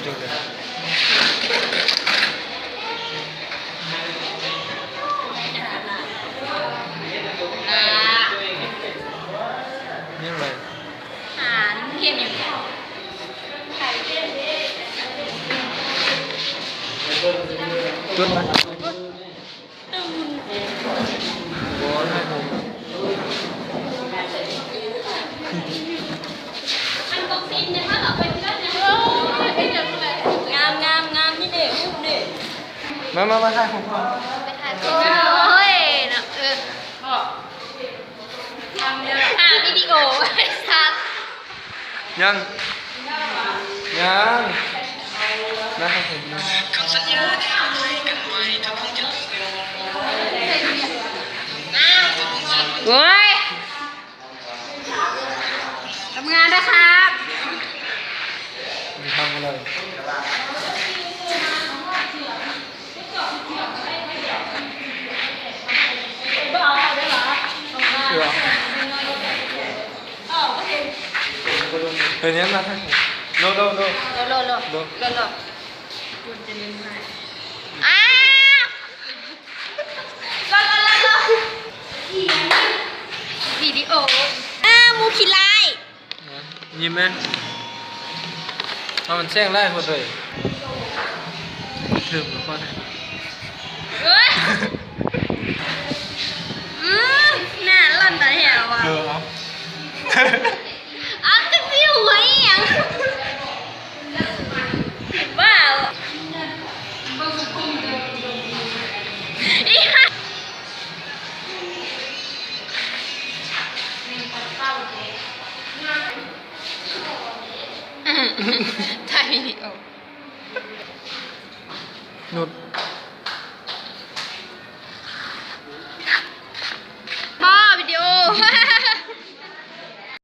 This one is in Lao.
ນີ້ເລີຍ ຫານເຫັນຢູ່ ຈຸດມາ. ງາມໆໆ ນີ້ເດ້ ຮູບນີ້ ມາໆໆ ຖ່າຍຮູບກ່ອນ ໄປຖ່າຍ ໂອ້ຍ ເນາະ ເອີ ຫາວິດີໂອ ໄອ້ສັດ ຍັງ ຍັງ ໂອ້ຍ ທຳງານນະຄັບ ໄດ້ທຳອະໄລ ເຮີຍ ແນມມາທາງນີ້ ໂລ ໂລ ໂລ ໂລ ໂລ ໂລ ໂລ ໂລ ອ້າ ໂລ ໂລ ໂລ ໂລ ວິດີໂອ ອ້າ ໝູ່ຂີ້ຮ້າຍ. ຍິ້ມແມະ ເອົາ ມັນແສງຫຼາຍໂພດເລີຍ ຖືກບໍ່ພໍແທ້ ເອີຍ ອືມ ໜ້າຫຼອນຕາແຖວວ່ະ ເອີ ເອົາ ເອົາ ຈັກຊິຫົວອີ່ຫຍັງ ບ້າ ອີ່ຫຍັງ ຖ່າຍວິດີໂອ ນຸດ